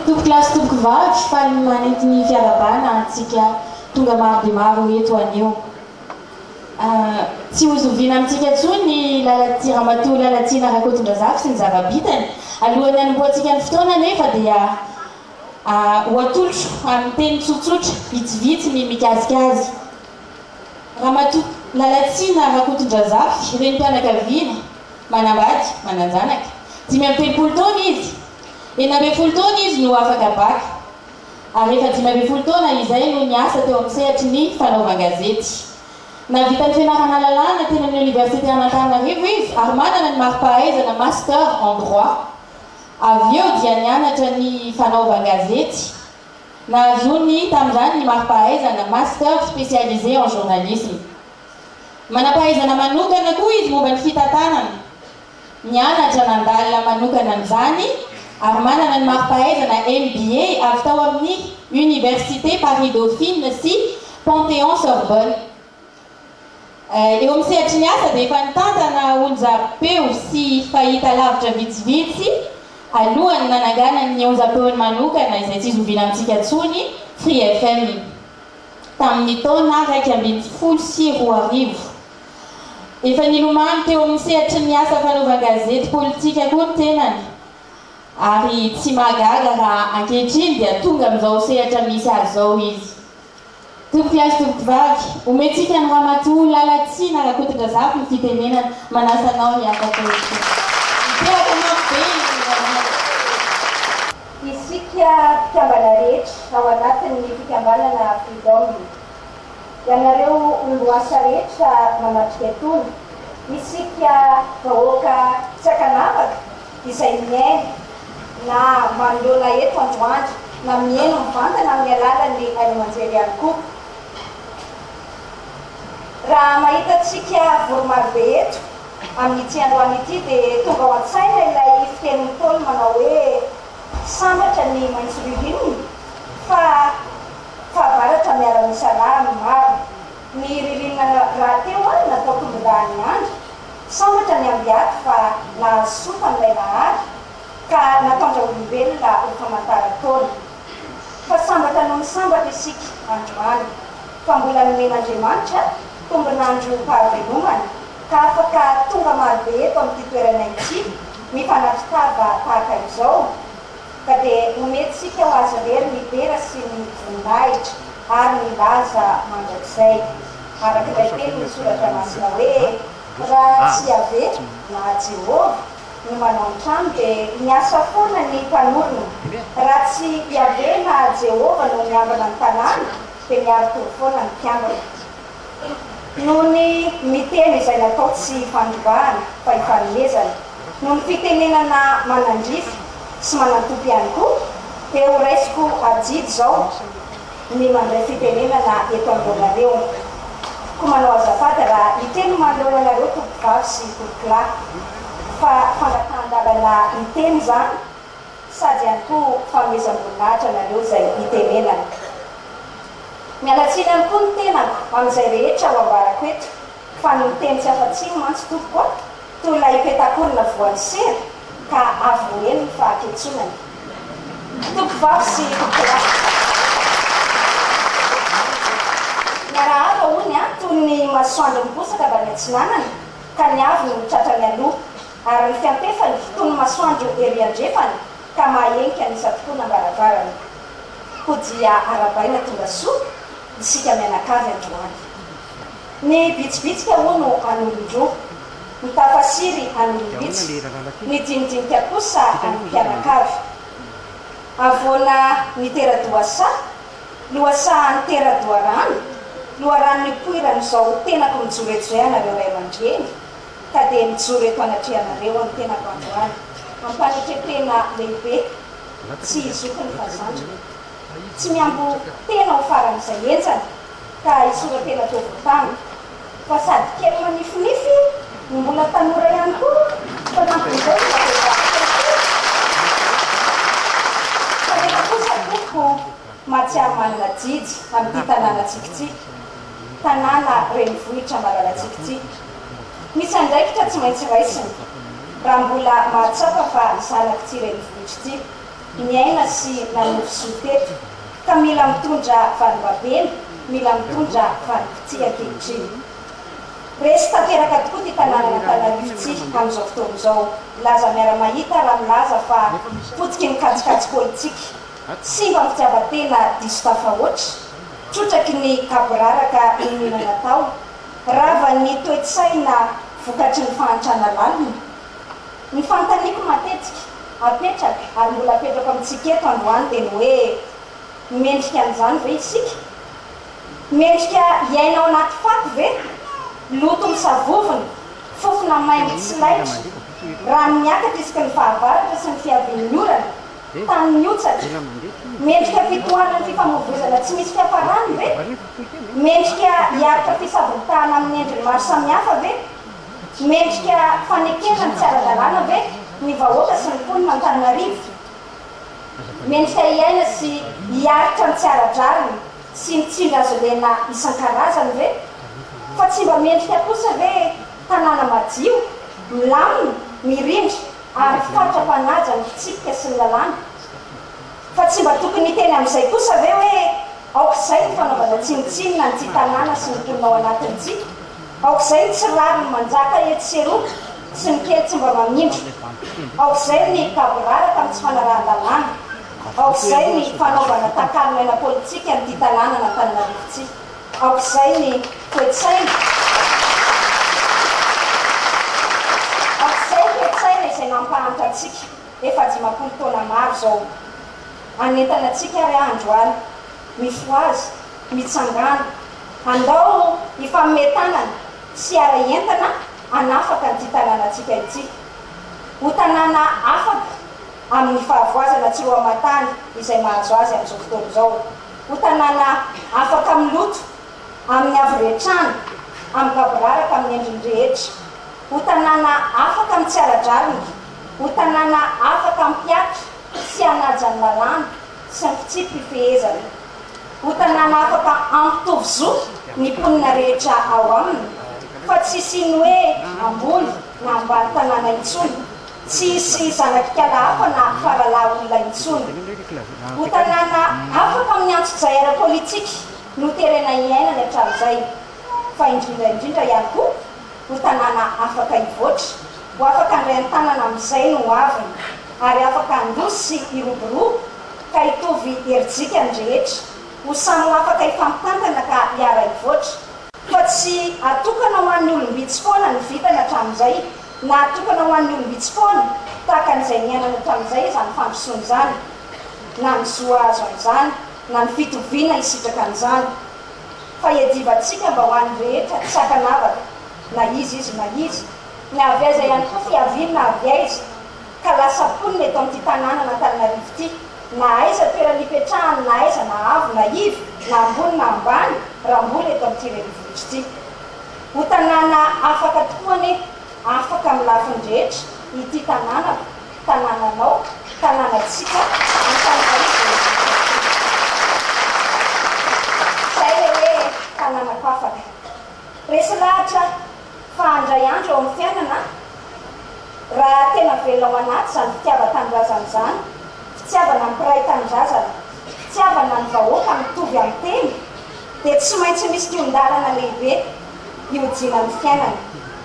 Tompokolahy sy tompokovavy, faly manenty ny fiarahabana antsika tonga maro dia maro eto anio. Tsy ho zoviana amintsika intsony ny Lalati Ramatoa Lalatiana Rakotondrazafy sy ny zava-bitany. Alohan'ny hanombohantsika ny fotoana anefa dia ho atolotro amin'ny teny tsotsotra vitsivitsy ny mikasika azy. Ramatoa Lalatiana Rakotondrazafy, renim-pianakaviana, manambady, manan-janaka. 35 taona izy. 16 taona izy no afaka baka. Ary efa 15 taona izay no niasa teo amin'ny sehatry ny fanaovan-gazety. Nahavita ny fianarana lalàna teny amin'ny Oniversite an'Antananarivo izy ary manana ny mari-pahaizana Master en Droit. Avy eo dia nianatra ny fanaovan-gazety. Nahazoany tamin'izany ny mari-pahaizana Master spécialisé en journalisme. Manam-pahaizana manokana koa izy momba ny fitantanana. Nianatra nandalina manokana an'izany ary manana ny mari-pahaizana MBA avy tao amin'ny Université Paris Dauphine sy Panthéon Sorbonne. Eo amin'ny sehatry ny asa dia efa nitantana onjam-peo sy fahitalavitra vitsivitsy alohan'ny nananganany ny onjam-peony manokana izay tsy zoviana amintsika intsony, Free FM, tamin'ny taona 2011. Efa nilomano teo amin'ny sehatry ny asa fanaovan-gazety politika koa ny tenany ary tsy mahagaga raha ankehitriny dia tonga amin'izao sehatra misy azy izao izy. Tompokolahy sy tompokovavy, omentsika an'i Ramatoa Lalatiana Rakotondrazafy ny fitenenana, manasa anao hiakatra eto. Miteraka mafy be i Ramatoa. Isika mpikambana rehetra ao anatin'ny fikambanana Freedom. Ianareo olom-boasa rehetra manatrika etoana, isika vahoaka tsy ankanavaka izay mihaino na manoloana eto androany na mihaino mivantana amin'ny alalan'ny haino aman-jery ihany koa. Raha mahita antsika vory marobe eto amin'ity androany ity dia tonga ao an-tsaina ilay fitenin'ny Ntaolo manao hoe sambatra ny maitso ririnina fa Fahavaratra miara-misalahy ny maro. Ny ririnina rahateo natao tombondahiny andry. Sambatra ny ambiaty fa nahazo soa tamin'ilay Nahary ka nataon-draolombelona ho famantaran-taona. Fa sambatra noho ny sambatra isika androany fa mbola nomen'Andriamanitra tombon'androm-pahavelomana ka afaka tonga marobe eto amin'ity toerana ity mifanatri-tava tahaka izao. Ka dia omentsika ho Azy irery ny dera sy ny voninahitra ary ny laza mandrakizay. Araka ilay tenin'ny Soratra Masina hoe, Raha tsy Yaveh, na Jehovah, no manao ny trano, dia miasa foana ny mpanorina. Raha tsy Yaveh na Jehovah no miambina ny tanàna, dia miari-tory foana ny mpiambina. Noho ny miteny izay natao tsy hifandrombahana fa hifanomezana, noho ny fitenenana manandrify sy manan-tompo ihany koa, dia ho raisiko adidy izao ny mandray fitenenana eto anoloanareo. Koa manao azafady raha hiteny manoloana anareo tompokovavy sy tompokolahy, fa fangatahan-dalana hiteny izany sady ihany koa fanomezam-boninahitra anareo izay hitenenana. Miala tsiny ihany koa ny tenako amin'izay rehetra ho ambarako eto fa ny miteny tsy afa-tsiny mantsy tompoko a! toy ilay petakorona voan'ny sera ka avy ho eny ny fahaketsonany. Tompovavy sy tompolahy. Miarahaba hono a! Toy ny masoandro miposaka avy any atsinanana ka ny avy no tratra mialoha. Ary ny fiantefany toy ny masoandro ery andrefana ka mahahenika ny isan-tokonam-baravarana. Koa dia arahabaina tonga soa isika mianakavy androany. Ny bitsibitsika hono an'olon-droa, ny tafasiry an'olom-bitsy, ny dinidinika kosa an'ny mpianakavy. Havoana nitera-dohasaha, lohasaha nitera-doharano, loharano nipoiran'izao tenako mijoro eto izay anareo ray aman-dreny, ka dia mijoro eto anatrehanareo aho ny tenako androany, am-panetren-tena lehibe, tsy zokiny fa zandriny. Tsy mihambo tena ho faran'izay henjana ka hisora-tena toa voatany, fa sady kely manifinify no mbola tanora ihany koa, fanampin'izay mbola vehivavy kely koa. Kanefa kosa tompoko mahatsiaro manana adidy amin'ity tanànantsika ity, tanàna renivohitra malalantsika ity. Misy andraikitra tsy maintsy raisina raha mbola mahatsapa fa zanak'ity renivohitra ity, niaina sy nanovo soa teto, ka mila mitondra valim-babena, mila mitondra valim-pitia ankehitriny. Resy tanteraka tokoa ity tanànan'Antananarivo ity amin'izao fotoana izao. Milaza miara-mahita raha milaza fa potiky ny kajikajy politika, simba ny fitiavan-tena diso tafahoatra, trotraky ny gaboraraka niniana natao, Ravan'ny toe-tsaina vokatry ny fahantrana lalina. Ny fanontaniako matetika apetraka ary mbola apetrako amintsika eto androany dia ny hoe, mendrika an'izany ve isika? Mendrika hiaina ao anaty fako ve? Loto misavovona, fofona maimbo tsy laitra, rano miakatra isaky ny fahavaratra sy ny fiavian'ny orana, tany mihotsaka. Mendrika fitohanan'ny fifamoivoizana tsy misy fiafarany ve? Mendrika hiaritra fisavoritahana amin'ny endriny maro samihafa ve? Mendrika fanekena ny tsy ara-dalàna ve ny vahoaka sy ny mponina Antananarivo? Mendrika hiaina sy hiaritra ny tsy ara-drariny sy ny tsindry azo lena isan-karazany ve? Fa tsy mba mendrika kosa ve tanàna madio, milamina, mirindra ary fatra-panaja ny fitsipika sy ny lalàna? Fa tsy mba tokony hiteny amin'izay kosa ve hoe aoka izay ny fanaovana tsinontsinona an'ity tanàna sy ny mponina ao anatiny ity? Aoka izay ny tsy rariny manjaka etsy sy eroa sy ny kely tsy mba mamindra. Aoka izay ny gaboraraka amin'ny tsy fanarahan-dalàna. Aoka izay ny fanaovana takalon'aina politika an'ity tanànan'Antananarivo ity. Aoka izay ny toe-tsaina. Aoka izay ny toe-tsaina izay nampahantra antsika efa 50 taona maro izao. Hanentana antsika ary aho androany. Mifohaza, mitsangàna. Andao hifanome tanana sy hiara-hientana hanafaka an'ity tanànantsika ity. Ho tanàna afaka amin'ny fahavoazana tsy roa aman-tany izay mahazo azy amin'izao fotoana izao. Ho tanàna afaka amin'ny loto, amin'ny havoretrana, amin'ny gaboraraka amin'ny endriny rehetra. Ho tanàna afaka amin'ny tsy ara-drariny. Ho tanàna afaka hampihatra sy hanaja ny lalàna sy ny fitsipi-pifehezana. Ho tanàna afaka hampitovy zo ny mponina rehetra ao aminy, fa tsy hisian'ny hoe ambony na ambany tanàna intsony. Tsy hisy zanak'ikala hafa na faralahy olona intsony. Ho tanàna afaka amin'ny antsojay ara-politika noterena hiainany hatramin'izay, fa indrindra indrindra ihany koa ho tanàna afaka hivoatra, ho afaka handray an-tanana amin'izay no ho aviny, ary afaka handroso sy hiroborobo ka hitovy herijika ny rehetra, ho samy ho afaka hifampitantana ka hiara-hivoatra, fa tsy atokana ho an'ny olom-bitsy foana ny vitany hatramin'izay. Natokana ho an'ny olom-bitsy foana, tahaka an'izay niainana hatramin'izay izany fandrosoana izany, na ny zo hahazo an'izany, na ny fitoviana hisitraka an'izany. Fa iadivantsika mba ho an'ny rehetra tsy ankanavaka, na iza izy na iza, na avy aiza ihany koa fiaviany na avy aiza, ka lasa mponina eto amin'ity tanànan'Antananarivo ity, na aiza toerana ipetrahany na aiza na avo na iva, na ambony na ambany, raha mbola eto amin'ity renivohitra ity. Ho tanàna afaka tokoa anie, afaka amin'ny lafiny rehetra, ity tanànako, tanànanao, tanànantsika Antananarivo Renivohitra ity. Izay ilay hoe tanànako afaka. Resy lahatra aho fa handray andro eo amin'ny fiainana raha tena velona ao anaty izany fitiavan-tanindrazana izany, fitiavana ny mpiray tanindrazana, fitiavana ny vahoaka mitovy amin'ny tena, dia tsy maintsy misy kihon-dalana lehibe hihodinan'ny fiainana.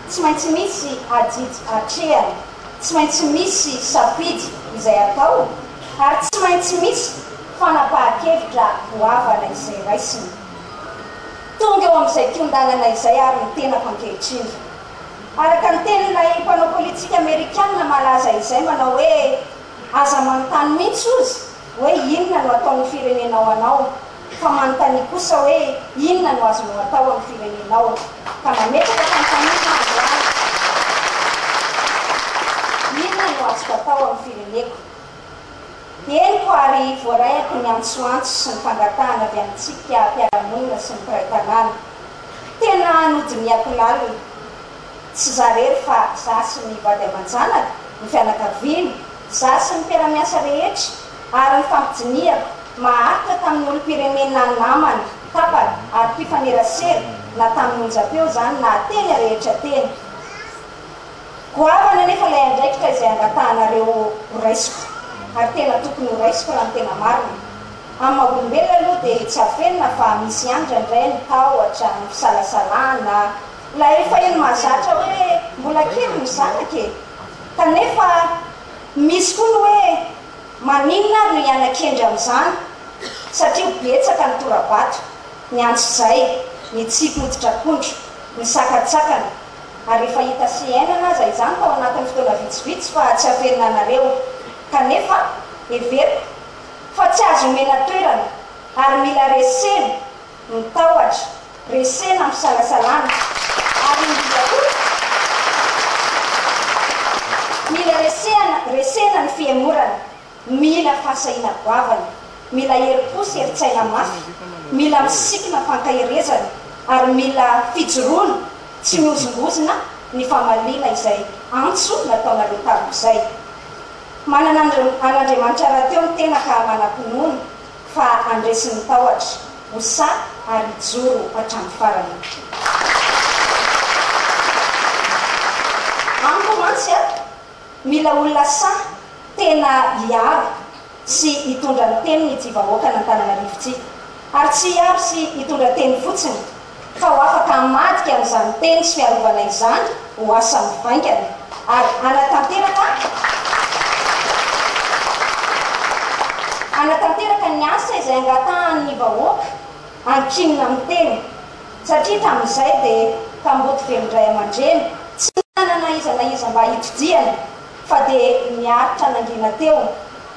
Tsy maintsy misy adidy atrehana, tsy maintsy misy safidy izay atao ary tsy maintsy misy fanapahan-kevitra goavana izay raisina. Tonga eo amin'izay kihon-dalana izay ary ny tenako ankehitriny. Araka ny tenin'ilay mpanao politika amerikana malaza izay manao hoe aza manontany mihitsy ozy hoe inona no ataon'ny firenenao anao fa manontania kosa hoe inona no azonao atao amin'ny firenenao. Ka mametraka fanontaniana aho androany, inona no azoko atao amin'ny fireneko? Henoko ary voaraiako ny antsoantso sy ny fangatahana avy amintsika mpiara-monina sy ny mpiray tanàna. Tena nodinihako lalina. Tsy za rery fa za sy ny vady aman-janaka, ny fianakaviana, za sy ny mpiara-miasa rehetra ary ny fampidinihako maharitra tamin'ny olom-pirenena namana, tapaka ary mpifanerasera na tamin'ny onjam-peo izany na teny rehetra teny. Goavana anefa ilay andraikitra izay angatahanareo ho raisiko ary tena tokony ho raisiko raha ny tena marina. Amin'ny maha olombelona aloha dia tsy afenina fa misy ihany indraindray ny tahotra, ny fisalasalana, ilay faheno mahazatra hoe mbola kely ny zanaka e! Kanefa misy koa ny hoe maninona ary no hiana-kendry amin'izany satria betsaka ny tora-bato, ny antsojay, ny tsipy hoditr'akondro, ny sakantsakana. Ary efa hita sy iainana aza izany tao anatin'ny fotoana vitsivitsy fa tsy afenina anareo. Kanefa, heveriko fa tsy azo omena toerana ary mila resena ny tahotra, resena ny fisalasalana ary indrindra koa mila resehana resena ny fihemorana. Mila fahasahiana goavana, mila herim-po sy herin-tsaina mafy, mila misikina fankaherezana ary mila fijoroana tsy mihozongozona ny famaliana izay antso nataonareo tamiko izay. Manana an'Andriamanitra rahateo ny tena ka manam-pinoana fa handresy ny tahotra, ho sahy ary hijoro hatramin'ny farany. Amiko mantsy a! Mila olona sahy tena hiaro sy hitondra ny teniny ity vahoakan'Antananarivo ity. Ary tsy hiaro sy hitondra teny fotsiny fa ho afaka hamadika an'izany teny sy fiarovana izany ho asa mivaingana ary hanatanteraka hanatanteraka ny asa izay angatahan'ny vahoaka ankinina amin'ny tena. Satria tamin'izay dia kamboty velon-dray aman-dreny, tsy nanana na iza na iza mba hitodihana fa dia niaritra nangina teo.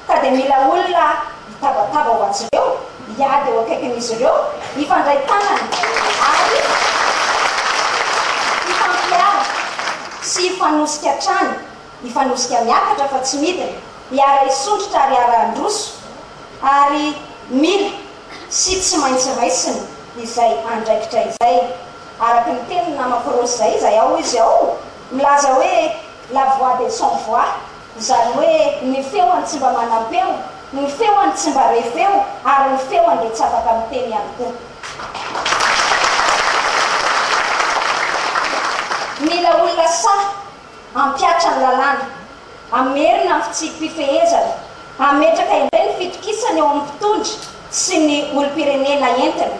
Ka dia mila olona hitabataba ho azy ireo, hiady eo akaikin'izy ireo, hifandray tanana ary hifampiaro sy hifanosika hatrany, hifanosika miakatra fa tsy midina, hiara-hisondrotra ary hiara-handroso ary mila sy tsy maintsy raisina izay andraikitra izay. Araka ny tenin'ny namako Rose izay, izay ao izy ao, milaza hoe la voix des sans voix, izany hoe ny feoany tsy mba manam-peo, ny feoany tsy mba re feo, ary ny feoany dia tsy afaka miteny ihany koa. Mila olona sahy hampihatra ny lalàna, hamerina ny fitsipi-pifehezana, hametraka indray ny fitokisana eo amin'ny mpitondra sy ny olom-pirenena entiny.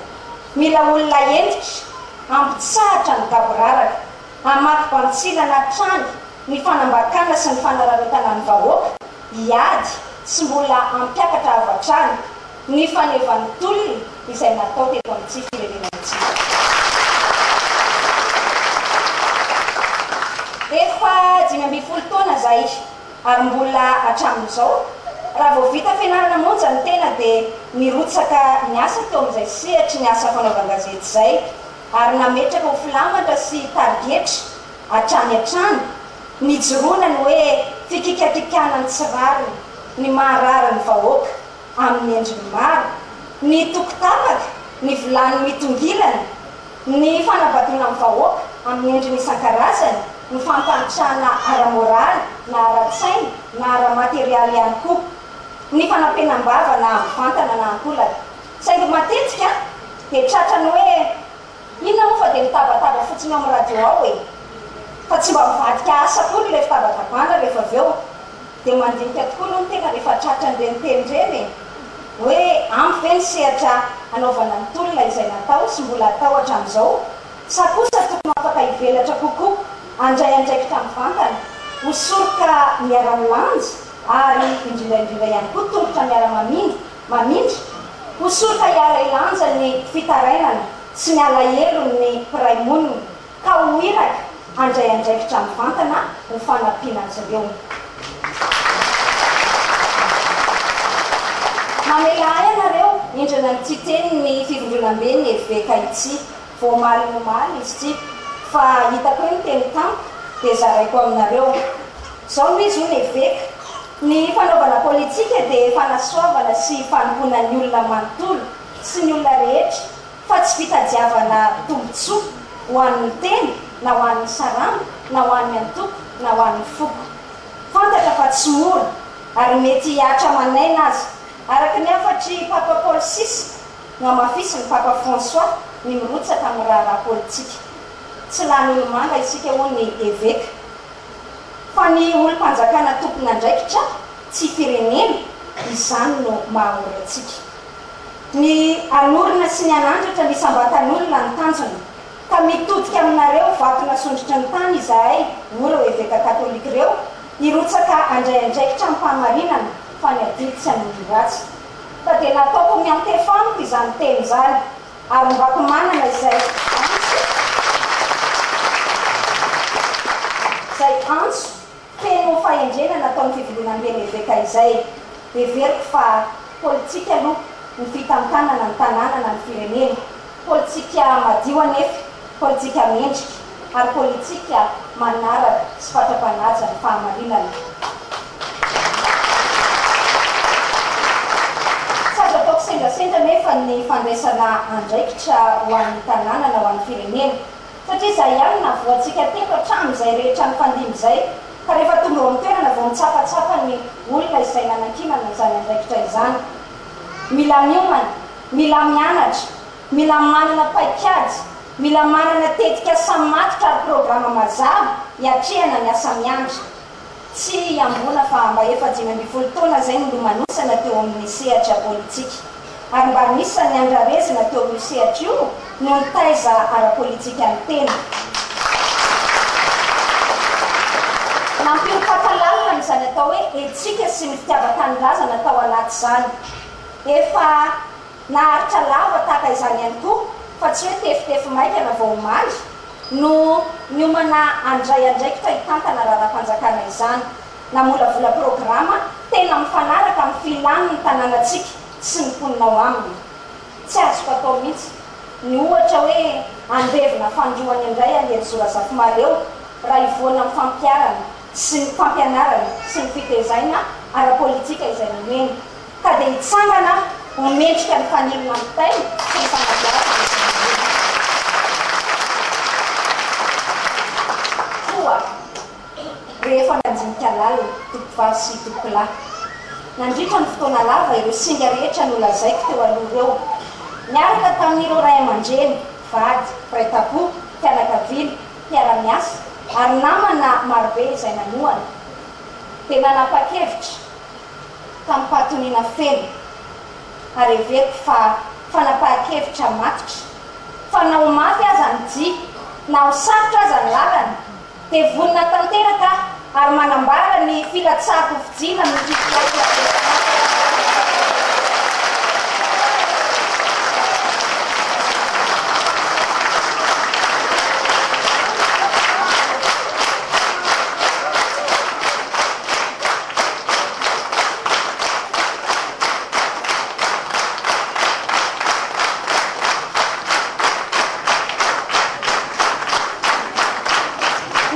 Mila olona hentitra hampitsahatra ny gaboraraka, hamaky bantsilana hatrany ny fanambakana sy ny fanararaotana ny vahoaka, hiady sy mbola hampiakatra avo hatrany ny fanevan'ny tolona izay natao teto amin'ity firenena ity. Efa 15 taona izay ary mbola hatramin'izao, raha vao vita fianarana monja ny tena dia nirotsaka niasa teo amin'izay sehatry ny asa fanaovan-gazety izay ary nametraka ho filamatra sy tarigetra hatrany hatrany nijoroana ny hoe fikikakikana ny tsy rariny, ny maharary ny vahoaka. amin'ny endriny maro, ny toko tapaka, ny vilany mitongilana, ny fanabadoana ny vahoaka amin'ny endriny isan-karazany, ny fampahantrana ara-moraly na ara-tsaina na ara-materialy ihany koa, ny fanampenam-bava na mivantana na ankolaka. Saingy matetika dia tratran'ny hoe inona moa fa dia mitabataba fotsiny ao amin'ny radio ao e! Fa tsy mba mivadika asa akory ilay fitabatabana rehefa avy eo. Dia mandinika tokoa aloha ny tena rehefa tratran'ireny teny ireny e! Hoe ampy ve ny sehatra hanaovana ny tolona izay natao sy mbola atao hatramin'izao? Sa kosa tokony ho afaka hivelatra kokoa? Handray andraikitra mivantana, ho soroka miara-milanja ary indrindra indrindra ihany koa tongotra miara-mamindra, mamindra, ho soroka hiara-hilanja ny fitarainana sy ny alahelon'ny mpiray monina ka ho iraka handray andraikitra mivantana ho fanampiana azy ireo. Mamela ahy ianareo hindrana an'ity tenin'ny Fivondronamben'ny Eveka ity. Vao omaly omaly izy ity fa hitako hoe niteny tamiko dia zaraiko aminareo. Izao no izy hoy ny eveka, ny fanaovana politika dia fanasoavana sy fanompoana ny olona manontolo sy ny olona rehetra fa tsy fitadiavana tombotsoa ho an'ny tena na ho an'ny saranga na ho an'ny antoko na ho an'ny foko. Fantatra fa tsy mora ary mety hihatra aman'aina aza araka ny hafatr'i Papa Paul vi Nohamafisin'ny Papa François ny mirotsaka amin'ny raharaha politika. Tsy lany olomanga isika hoy ny Eveka. Fa ny olom-panjakana tompon'andraikitra tsy firenena, izany no maha ory antsika. Ny hanorina sy ny hanandratra ny isam-batan'olona no tanjona. Ka mitodika aminareo vato nasondrotry ny tany izahay hoy ireo Eveka katolika ireo, hirotsaka handray andraikitra amim-pahamarinana fa ny adidy tsy hanondro ratsy. Ka dia nataoko miantefa amiko izany teny izany, ary ombako manana izay antso, izay antso feno fahendrena nataon'ny Fivondronamben'ny Eveka izay. Heveriko fa politika aloha ny fitantanana ny tanàna na ny firenena. Politika madio anefa, politika mendrika, ary politika manaraka sy fatra-panaja ny fahamarinana. Tsy azo atao kisendrasendra anefa ny fandraisana andraikitra ho an'ny tanàna na ho an'ny firenena, satria izay ihany no nahavoantsika teto hatramin'izay rehetra nifandimby izay, ka rehefa tonga eo amin'ny toerana vao mitsapatsapa ny olona izay nanankinana izany andraikitra izany. Mila miomana, mila mianatra, mila manana paikady, mila manana tetikasa matotra ary programa mazava hiatrehana ny asa miandry. Tsy hihamboana fa mba efa 15 taona izay nilomanosana teo amin'ny sehatra politika. Ary mba anisan'ny andrarezina teo amin'io sehatra io no nitaiza ara-politika ny tena. Nampiorim-paka lalina an'izany atao hoe etsika sy ny fitiavan-tanindrazana tao anaty izany. Efa naharitra lava tahaka izany ihany koa fa tsy hoe tefitefy maika na vao omaly no niomana handray andraikitra hitantana raharaham-panjakana izany. Namolavola programa tena mifanaraka amin'ny filan'ny tanànantsika sy ny mponina ao aminy. Tsy azoko atao mihitsy ny ohatra hoe handevina fandroany indray an'i Herizo Razafimahaleo raha hivoana amin'ny fampiharana sy ny fampianarana sy ny fitezaina ara-politika izay nomeny. Ka dia hitsangana ho mendrika ny fanilo nampitaina sy ny fanabeazana izay nomena. Koa rehefa nandinika lalina, tompovavy sy tompokolahy, nandritra ny fotoana lava ireo singa rehetra nolazaiko teo aloha ireo, niaraka tamin'ireo ray aman-dreny, vady, mpiray tampo, fianakaviana, mpiara-miasa ary namana marobe izay nanohana, dia nanapa-kevitra, tamim-pahatoniana feno ary heveriko fa fanapahan-kevitra matotra fa na ho mafy aza ny dia, na ho sarotra aza ny lalana dia vonona tanteraka aho ary manambara ny filatsahako hofidiana amin'ity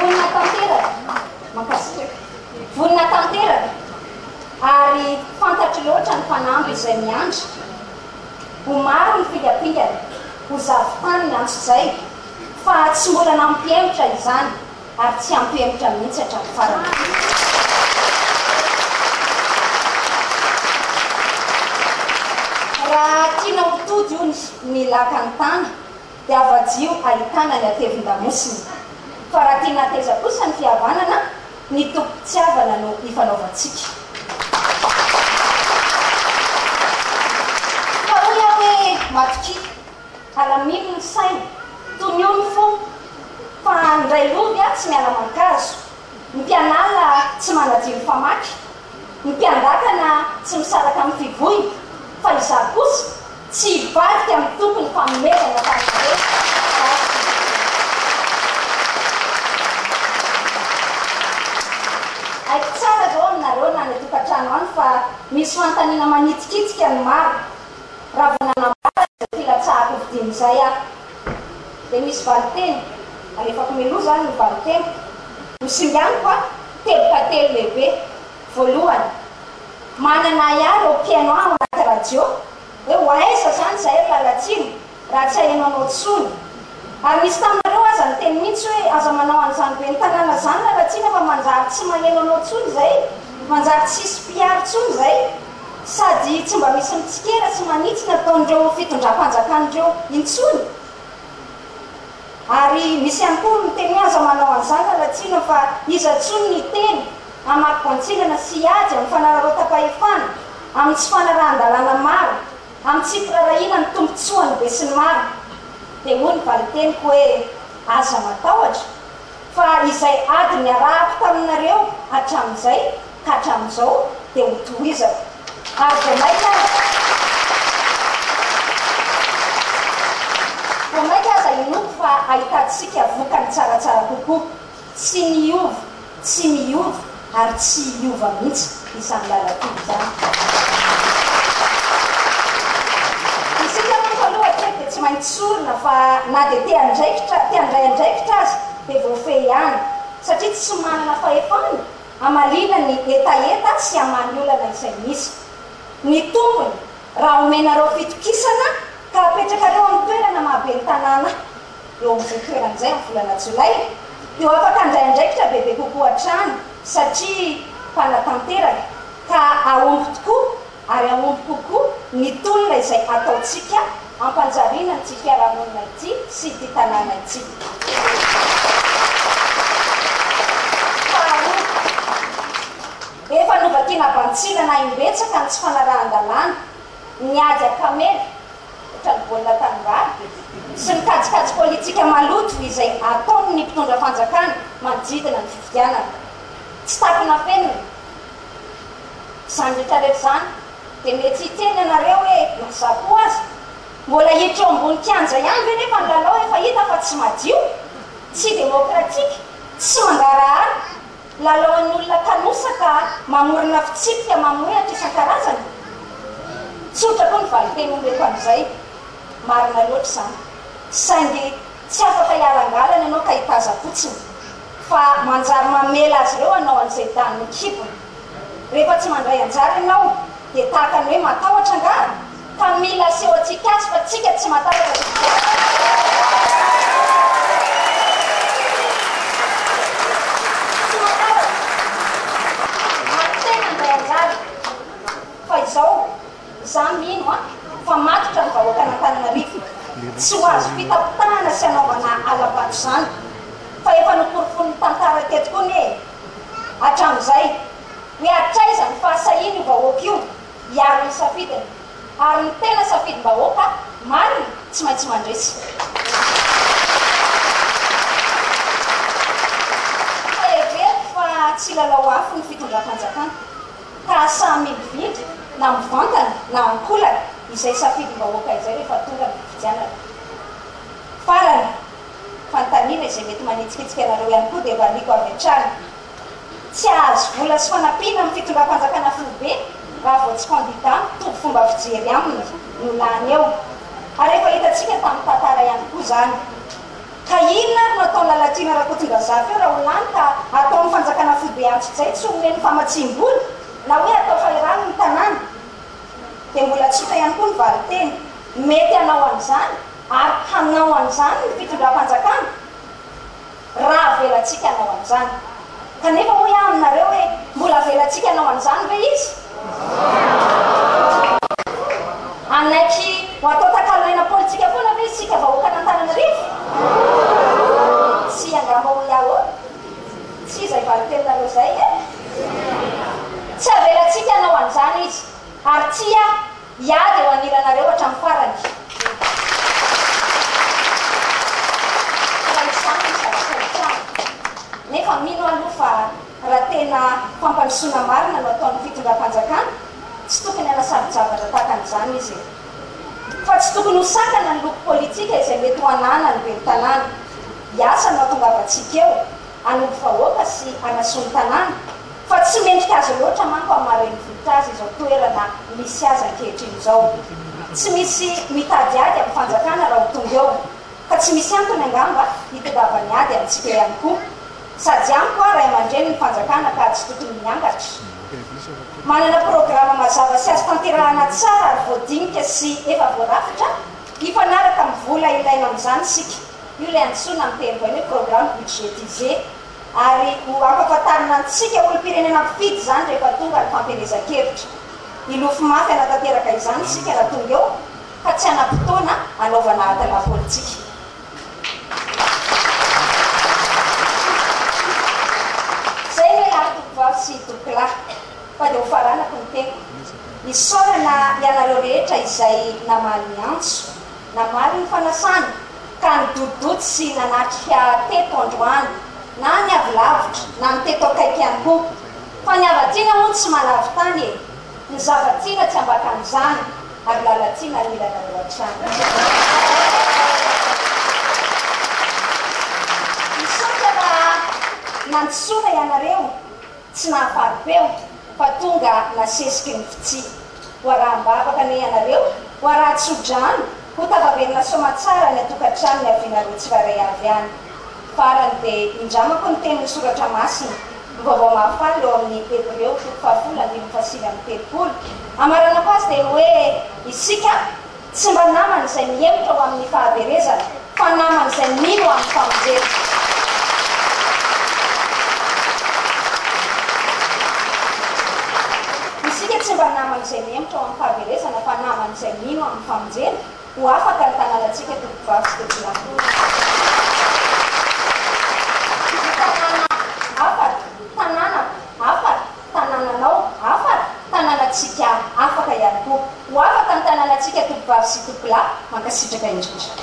Vonona tanteraka, mankasitraka. Vonona tanteraka ary fantatro loatra ny fanamby izay miandry. Ho maro ny fingampingana, ho zavon-tany ny antsojay, fa tsy mbola nampihemotra izany. ary tsy hampihemotra mihitsy hatramin'ny farany. Raha tiana ho tody hono ny lakan'ny tany dia avadio ahitana ny hatevin-damosina. Fa raha tiana hateza kosa ny fihavanana, ny tompom-pitiavana no ifanaovantsika. Ka hoy aho hoe matokia. Alamino ny saina, tonio ny fo, fa. Fa ny railovy tsy miala aman-kazo, ny mpianala tsy manadino famaky, ny mpiandakana tsy misaraka amin'ny fivoy, fa izaho kosa tsy hivadika amin'ny Tompo ny fanomezana taminareo fa tsy hiverina. Haiko tsara izao aminareo na any an-tokantrano any fa misy fanontaniana manitikitika ny maro raha vao nanambara izay filatsahako hofidiana izay aho. Dia misy valinteny, alefako mialoha izany ny valinteniko, hosinganiko aho, teboka telo lehibe. Voalohany, manana ahiahy ireo mpihaino ahy ao anaty radio hoe ho aiza izany izahay ry Lalatiana raha tsy haheno anao intsony. Ary nisy taminareo aza niteny mihitsy hoe aza manao an'izany ben'ny tanàna izany Lalatiana fa manjary tsy maheno anao intsony izay, manjary tsisy mpiaro intsony izay. Sady tsy mba misy mitsikera sy manitsy ny ataon'ireo fitondram-panjakana ireo intsony. Ary misy ihany koa miteny hoe aza manao an'izany Lalatiana fa iza intsony ny hiteny hamaky bantsilana sy hiady amin'ny fanararaotam-pahefana, amin'ny tsy fanarahan-dalàna maro, amin'ny tsy firarahiana ny tombontsoan'ny besinimaro. Dia hoy ny valinteniko hoe aza matahotra fa izay ady niarahako taminareo hatramin'izay ka hatramin'izao dia ho tohizako. Ary vao mainka aza, vao mainka aza inoako fa ahitantsika vokany tsaratsara kokoa. Tsy niova, tsy miova ary tsy hiova mihitsy izany lalan-tody izany. Isika manko aloha hatreto dia tsy maintsy tsorina fa na dia te andraikitra, te handray andraikitra aza dia voafehy ihany satria tsy manana fahefana hamaliana ny hetaheta sy hamaha ny olana izay misy. Ny tompony, raha omenareo fitokisana ka apetrakareo amin'ny toerana maha ben'ny tanàna eo amin'izay toerana izay amin'ny volana jolay, dia ho afaka handray andraikitra bebe kokoa hatrany satria mpanatanteraka ka hahomby tokoa ary hahomby kokoa ny tolona izay ataontsika hampanjariana an'ity fiarahamonina ity sy ity tanàna ity. Faharoa, efa novakiana bantsilana imbetsaka ny tsy fanarahan-dalàna, ny ady an-kamely, ohatran'ny baolina tanimbary, sy ny kajikajy politika maloto izay ataon'ny mpitondra fanjakana manodidina ny fifidianana. Tsy takona afenina izany rehetra rehetra izany dia mety hiteny ianareo hoe na izaho koa aza. Mbola hiditra eo ambony kianja ihany ve nefa ny lalao efa hita fa tsy madio, tsy demokratika, tsy mangarahara, lalao an'olona kanosa ka mamorona fitsipika mamohehatra isan-karazany? Tsotra koa ny valinteny omeko an'izay. Marina loatra izany. Saingy tsy afaka hialangalana ianao ka hitaza-potsiny. Fa manjary mamela azy ireo hanao an'izay danin'ny kibony. Rehefa tsy mandray anjara ianao dia tahaka ny hoe matahotra angaha? Ka mila aseho antsika azy fa tsika tsy matahotra fifidianana. Tsy matahotra. Ary tena handray anjara. Fa izao, za mino an, fa matotra ny vahoakan'Antananarivo. Tsy ho azo fitapitahana sy anaovana ala-bato izany. Fa efa noporofoin'ny tantara teto koa anie e! Hatramin'izay, hoe hatraiza ny fahasahian'io vahoaka io hiaro ny safidiny. Ary ny tena safidim-bahoaka marina tsy maintsy mandresy. Fa heveriko fa tsy lalao afo ny fitondram-panjakana, ka samy mividy na mivantana na ankolaka izay safidim-bahoaka izay rehefa tonga ny fifidianana. Farany, fanontaniana izay mety manitsikitsika anareo ihany koa dia valiako avy hatrany. Tsy hahazo vola sy fanampiana amin'ny fitondram-panjakana foibe raha vao tsy kandida mitovy fomba fijery aminy no lany eo. Ary efa hitantsika tamin'ny tantara ihany koa izany. Ka inona ary no ataon'i Lalatiana Rakotondrazafy eo raha ho lany ka ataon'ny fanjakana foibe antsojay tsy omeny famatsiam-bola na hoe atao fahirano ny tanàna? Dia mbola tsotra ihany koa ny valinteny. Mety hanao an'izany ary hanao an'izany ny fitondram-panjakana raha avelantsika hanao an'izany. Kanefa hoy aho aminareo hoe, mbola avelantsika hanao an'izany ve izy? Hanaiky ho atao takalonaina politika foana ve isika vahoakan'Antananarivo? Tsia angamba hoy aho ô! Tsia izay valin-teninareo izay e! Tsy avelantsika hanao an'izany izy, ary tsia Hiady eo anilanareo hatramin'ny farany. Fa izany no zava-tsaina. Nefa mino aho aloha fa raha tena fampandrosoana marina no ataon'ny fitondram-panjakana, tsy tokony hanasaro-javatra tahaka an'izany izy e. Fa tsy tokony ho sakana ny loko politika izay mety ho ananan'ny ben'ny tanàna. Hiasa no hatongavantsika eo, hanompo vahoaka sy hanasoa ny tanàna, fa tsy mendrika azy loatra manko amin'ny maha renivohitra azy izao toerana misy azy ankehitriny izao. Tsy misy mitady ady amin'ny fanjakana raha ho tonga eo, ka tsy misy antony angamba hitadiavany ady amintsika ihany koa. Sady amiko aho ray aman-dreny ny fanjakana ka tsy tokony miangatra. Manana programa mazava sy azo tanterahana tsara ary voadinika sy efa voarafitra hifanaraka amin'ny vola ilaina amin'izany isika. Io ilay antsoina amin'ny teny vahiny hoe programme budgétisé. Ary ho ampahafantarina antsika olom-pirenena mpifidy izany rehefa tonga ny fampielezan-kevitra. Hilofo mafy hanatanteraka izany isika raha tonga eo fa tsy hanam-potoana hanaovana adala politika. Zay ve lahy tompovavy sy tompokolahy fa dia ho faranako ny teniko. Isaorana ianareo rehetra izay namaly ny antso, namaly ny fanasana ka nidodododo sy nanatrika teto androany na ny avy lavitra na ny teto akaiky ihany koa. Fa ny hava-tiana hono tsy mahalavo-tany e! Ny zava-tiana tsy ambakan'izany. Ary Lalatiana anilanareo hatrany. Misaotra raha nantsoina ianareo, tsy nahafarim-peo fa tonga nasesiky ny fitia. Ho araham-bavaka anie ianareo, ho arahan-tso-drano, ho tafaverina soamantsara any an-tokantrano niavianareo tsirairay avy any. Farany dia indramako ny tenin'ny Soratra Masina, ny Vaovao Mahafaly eo amin'ny Hebreo toko fahafolo andininy fahasivy amby telopolo. Amaranako azy dia ny hoe isika tsy mba naman'izay mihemotra ho amin'ny fahaverezana, fa naman'izay mino ho amin'ny famonjena. Isika tsy mba naman'izay mihemotra ho amin'ny fahaverezana, fa naman'izay mino amin'ny famonjena. Ho afaka ny tanànantsika tompovavy sy tompolahy. Ny tanàna afaka, tanànako afaka, tanànanao afaka, tanànantsika afaka ihany koa. Ho afaka ny tanànantsika tompovavy sy tompolahy. Mankasitraka indrindra.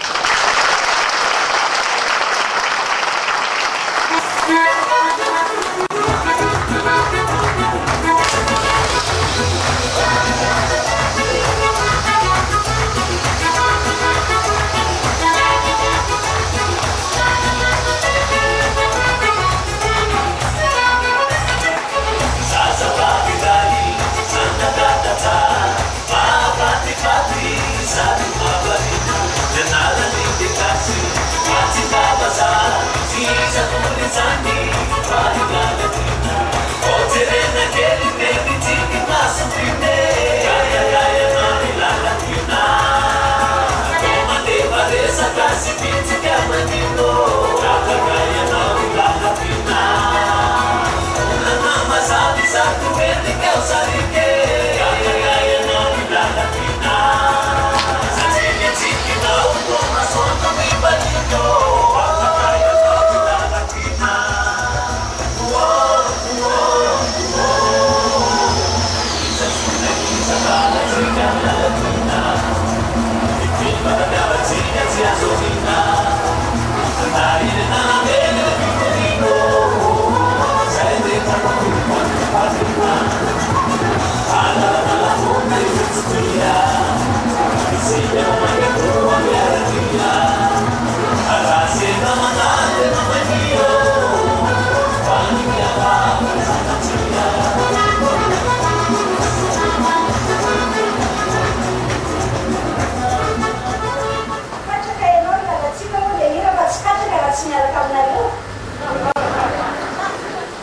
Katraka ianao ry Lalatsika moa ilay hira fa tsy katraka raha tsy miaraka aminareo.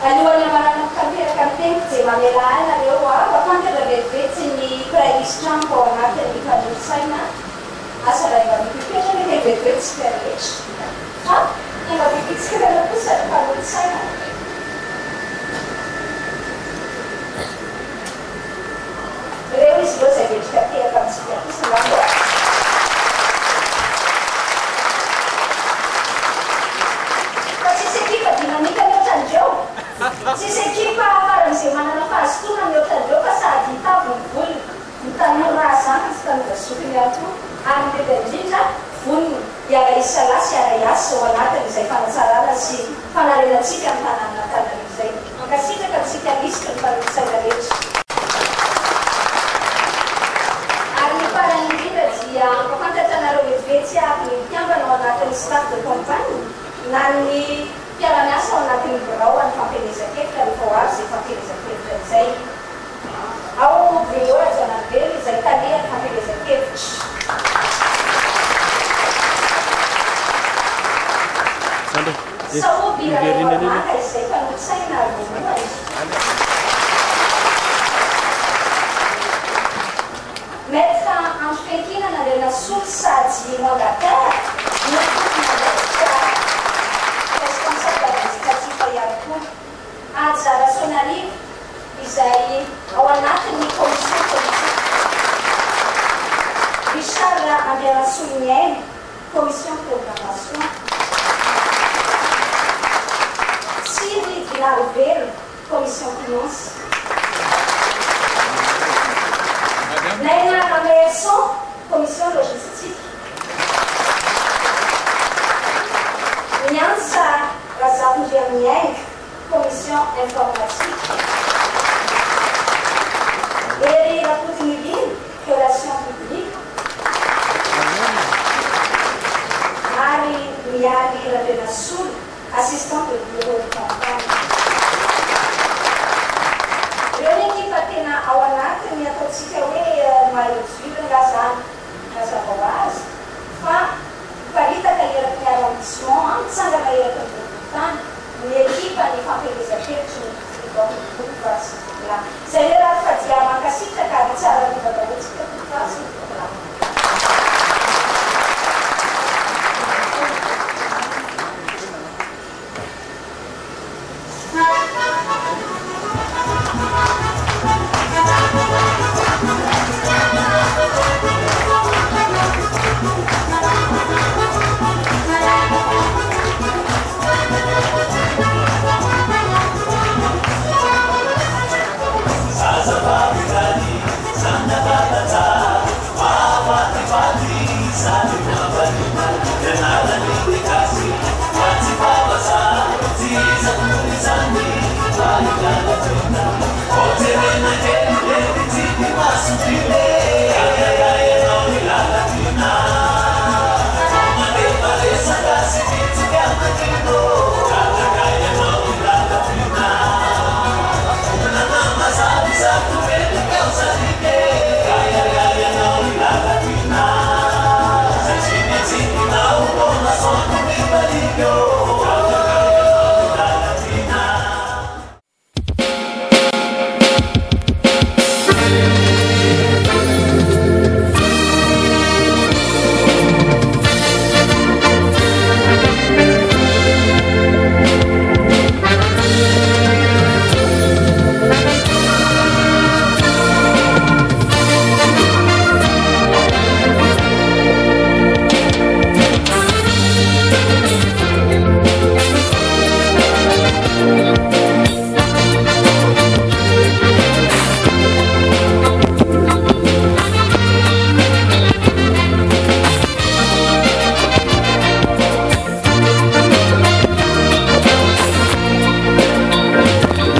Alohan'ny hamaranako tanteraka ny teniko dia mamelà ahy nareo mba fantatra vetivety ny mpiray lisitra amiko ao anatin'ny mpanolotsaina. Asa raha iangaviako hipetraka kely vetivety isika rehetra. Fa iangaviako hitsikirana kosa ny mpanolotsaina. Ireo izy ireo izay mendrika tehaka amintsika kosa angamba. Fa tsisy ekipa dynamique mihoatra an'ireo. Tsisy ekipa faran'izay manana fahazotoana mihoatra an'ireo fa sady hitavo ny volony. Ny tanora zandriny sy tanora zokiny ihany koa ary indrindra indrindra vonona hiara-hisalahy sy hiara-hiasa ao anatin'izay fanatsarana sy. fanarenantsika ny tanànan'Antananarivo izay. Mankasitraka antsika lisitry ny mpanolotsaina rehetra. Ary ny farany indrindra dia hampafantatra anareo vetivety avy ny mpikambana ao anatin'ny staff de campagne na ny mpiara-miasa ao anatin'ny birao an'ny fampielezan-kevitra rehefa ho avy izay fampielezan-kevitra izay. Ao Bruno Rajaonarivelo izay talehan'ny fampielezan-kevitra. Sahoby Ralaivaomaka izay mpanolotsaina voalohany. Maître Andry Fiankinana Andrianasolo sady mandataire no tompon'andraikitra responsable administratif ihany koa. Haja Rasoanarivo izay ao anatin'ny commission politique. Richard Andrianasoloniaina, commission programmation. Tsiry Dinarivelo, commission finance. Naina Rameherson, commission logistique. Miantsa Razafindriamiainga, commission informatique. Hery Rakotonirina, relations publiques. Ary Mialy Randrianasolo, assistant de bureau de campagne. Ireo ny ekipa tena ao anatin'ny ataontsika hoe noyau dur nga zany, mazava ho azy fa miparitaka eraky ny arrondissement, mitsangana eraky ny boriborintany ny ekipan'ny fampielezan-kevitry ny filoha Tompokolahy sy Tompokolahy. Izay le raha fa dia mankasitraka ary tsara hariva daholo tsika Tompokolahy sy Tompokolahy.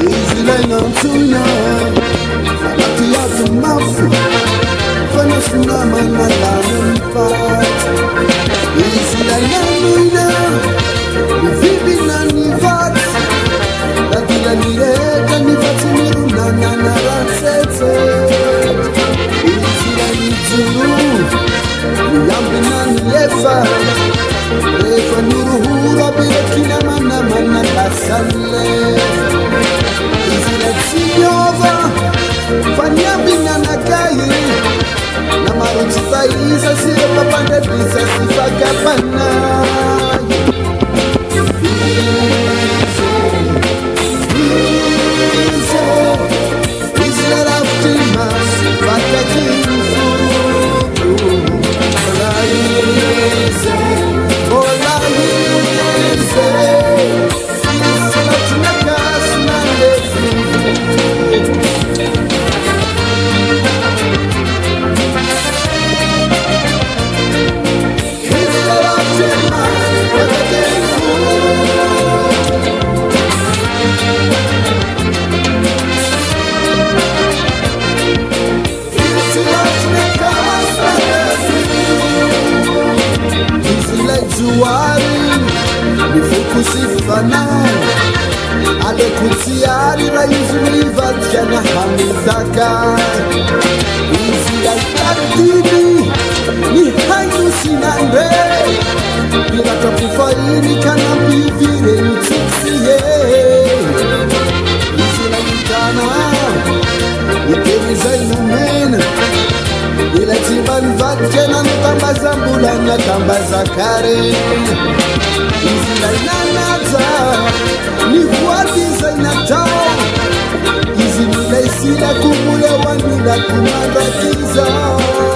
Izy ilay nantsoina anaty ady mafy fa nisy namana tany amin'ny faty. Izy ilay nanoina ny vibina ny vatsy na dia nirehitra nefa tsy nirona nanara-tsetse. Izy ilay nijoro niambina ny efa rehefa nihorohoro aby ireo kinamanamana lasa nilefa. Izy ilay tsy niova fa niambina anakay na maro tsy fahisa sy ireo mpampandrebisa sy fakam-panahy. Izy, izy, izy ilay lavitry ny maso fa akaiky ny foko. Mbola izy, mbola izy, izy ilay tsy nakasina lefy. Tiako tsy ary raha izy no hivadika na hamitaka. Izy ilay tadidiny nihaino sy nandre ny ratram-po fahiny ka nampivireny tsiky sy hehy. Izy ilay nitana ny teny izay nomena, ilay tsy mba nivadika na notambazam-bola na tambazan-karena. Izy ilay nanaja ny voady izay natao, izy no ilay silako mbola ho anilako mandrakizao.